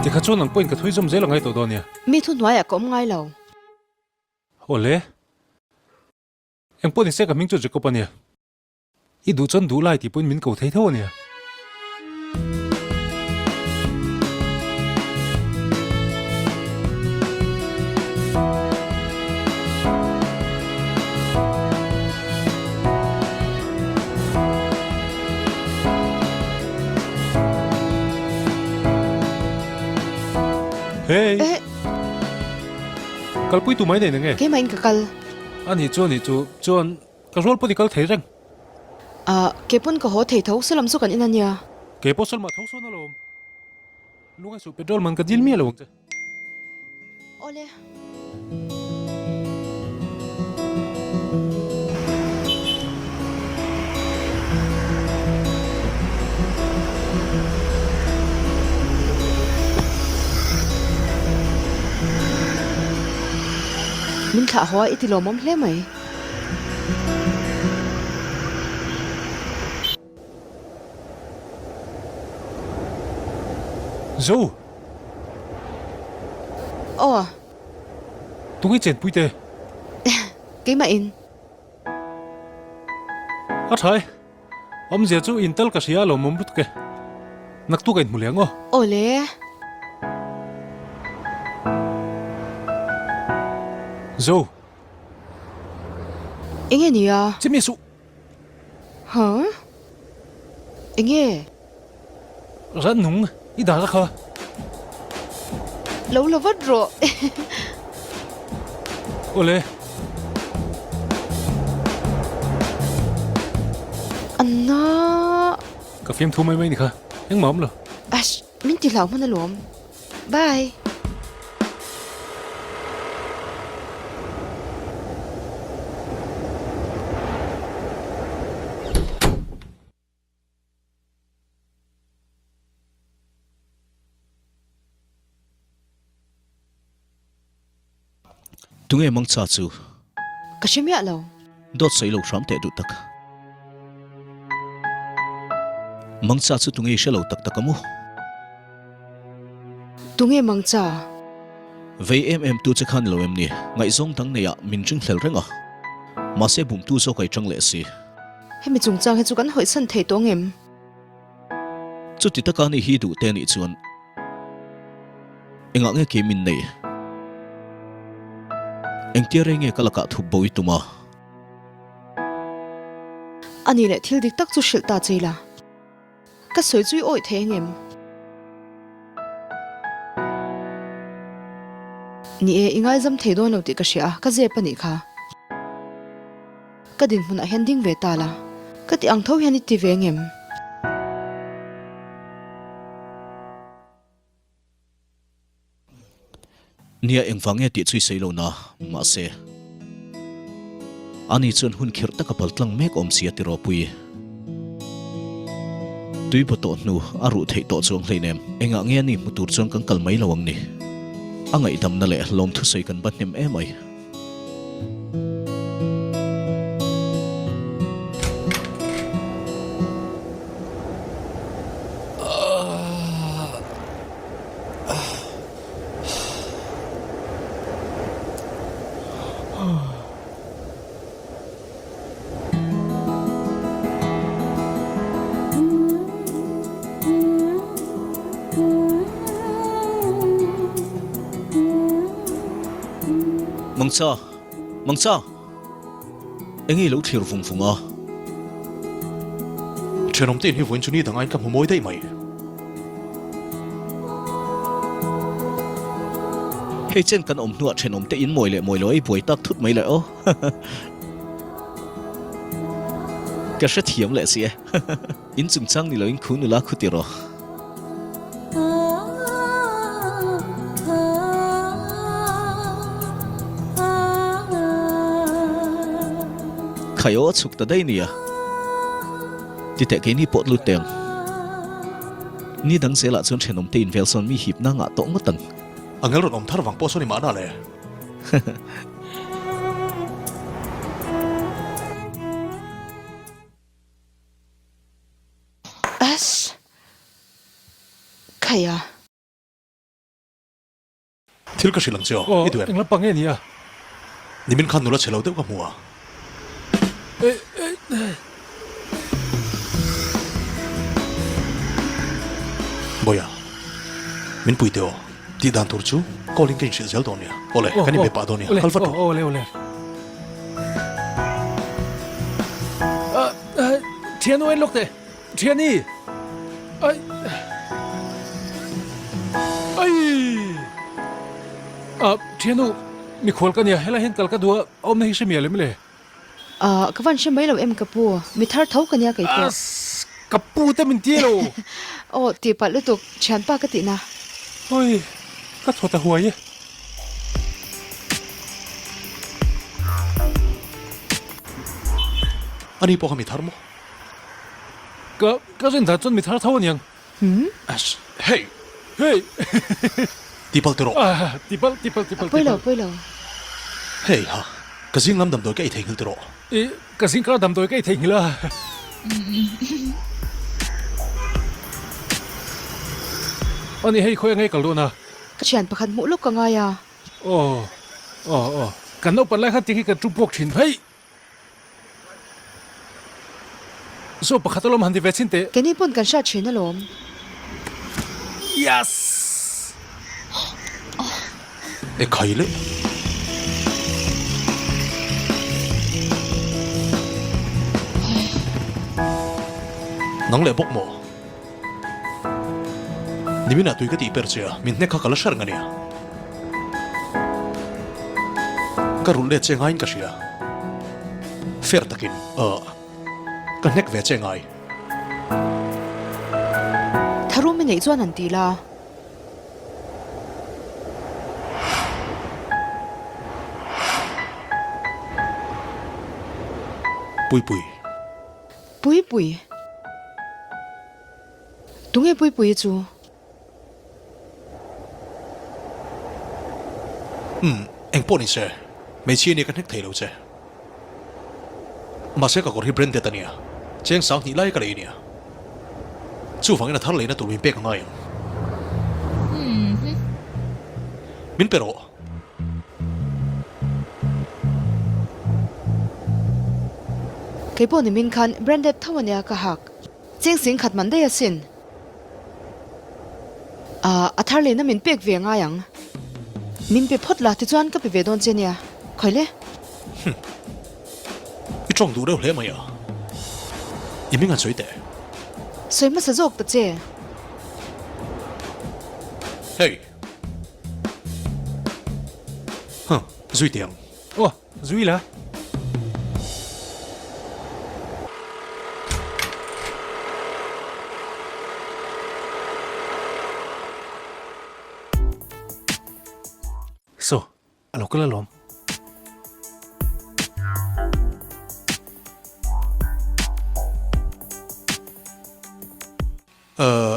Tikha chuan nang pawhin ka thui zawm zel a ngai tawh dawn nia. Mi thu hnuaiah ka awm ngai lo. Awle. Engpawh ni se ka hming chu Jacob a nia. I duh chuan duh lai tih pawhin min ko thei tho a nia. Hey! Eh! Kalpui tu mai nei nge? Keimah in ka kal. A nih chu a nih chu chuan ka rual pawh i kal thei reng. Ah, ke pawn ka haw thei tho, salam chu kan in a nia. Ke pawh salamah tho sawn alawm. Lungai suh petrol man ka dil miah lo ang che. Awle. Min thlah haw a i ti lawmawm hle mai. Zo! Aw. Tunge chenpui te? Keimah in. A tha e. Awmzia chu in tal ka hria a lawmawm lutuk e. Naktuk a inhmu leh ang aw. Aw le. Zo! Enge nia? Chimmi suh! Huh? Enge? Rannung i dar a kha. Lo la vat rawh. Awle. Anna. Ka fiamthu mai mai ni kha. Engmah awm lo. Ash, min ti hlau hman alawm. Bye. Tunge mangcha chu? Ka hre miah lo. Dawt sawi lo hram teh duh tak. Mangcha chu tunge i hre lo tak tak a mu? Tunge mangcha? Vei em em tu che khan lo em ni? Ngaihzawng dang neiah min ringhlel reng a. Mahse bumtu zawk a i tang leh si. Hemi chungchang hi chu kan hawisan thei tawh ngem? Chuti taka ni hi duh te nih chuan engah nge kei min nei? Engtia rei nge ka lakah thup bo i tum a? A nih leh thil dik tak chu hrilh ta che ila, ka sawi chu i awih thei angem? Ni e, i ngaizam thei dawn lo tih ka hria a, ka zep a nih kha. Ka dinhmunah hian ding ve ta la, ka ti ang tho hian i ti ve ngem? Nia engvang nge tih chu i sawi lo na, mahse ani chuan hun khirh taka pal tlang mek awm si a ti ropui. Tui baw tawh hnu a ruh theih tawh chuang hleinem, engah nge ani hmu tur chuan kan kal mai lo ang ni? A ngaihdamna leh lawmthusawi kan va hnem em ai. Mangcha! Mangcha! Enge i lo thlir vung vung a? Thenawm te in hi vawiin chu ni dang aiin ka hmu mawi daih mai. Hei chen kan awm hnuah thenawm te in mawi leh mawi lo a i buai tak thut mai le aw. Ka hrethiam leh si e. In chungchang ni loin khu nula khu ti rawh. Khai aw a chhuk ta daih nia. Ti teh keini pawh lut teng. Ni dang zelah chuan thenawm te invel sawn mi hipna ngah tawh ngawt ang. Angel rawn awm thar vang pawh sawn i mahna le. Ass. Khaia. Thil ka hrilh ang che aw, i duh em? Aw, engla pang nge ni a? Nimin khan nula chhe lo deuh ka hmu a. Bawiha, min pui teh aw. Tih dan tur chu call in ka inhrilh zel dawn nia. Awle, kan inbe pah dawn nia. Kal vat rawh. Awle, awle. Thian u en lawk teh. Thiani! Ai! Ai! Thianu, mikhual ka nia, helai hian kal ka duh a, a awmna hi hre mial em le? Ahh, ka van hre mai lo em ka pu, mi thar tho ka nia kei pawh. Ass! Ka pu te min ti lo! Aw, tih palh lutuk, thianpa ka tihna. Hawi, ka thaw ta huai e. Ani pawh kha mi thar maw? Ka, ka rin dan chuan mi thar tho aniang. Hmm? Ass! Hey! Hey! Tipalh ti rawh. Ah, tipalh, tipalh, tipalh, Pawi lo, tipalh. pawi lo. Hey ha, ka zing lam damdawi ka ei theihnghilh ti rawh. I, ka zing kar damdawi ka ei theihnghilh a. Ani hei khawi ange kal dawn a? Ka thian pakhat hmuh lawk ka ngai a. Aw, aw, aw. Kan naupan lai khan ti khi kan tum puak thin. Hei! Saw pakhat alawm han ti ve chhin teh. Keini pawn kan hriat thin alawm. Yes! E khai le. Nang leh bawk maw? Niminah tui ka tih per che a, min hnek kha ka la hre reng a nia. Ka rulh let che ngaiin ka hria. Fair takin, uh, ka hnek ve che ngai. Tharum i neih chuan an ti la. Puipui. Puipui. Tunge Puipuii chu? Umm, engpawh ni se, hmeichhia nia ka hnek thei lo che. Mahse ka kawr hi branded a nia, cheng 2000 lai ka lei nia. Chuvangin a thar leina tur min pek a ngai ang. Min pe rawh. Keipawh ni min khan branded tho a nia ka hak. Cheng sing khat man daih asin. Ahh, a thar lehna min pek ve ngai ang. Min pe phawt la tichuan ka pe ve dawn che nia. Khawi le? Hum. I tawng duh reuh hle mai a. I hming han sawi teh. Sawi hmasa zawk ta che. Hey. Huh, zui teh ang. Aw, zui la. Saw, a lo kal alawm. Uh.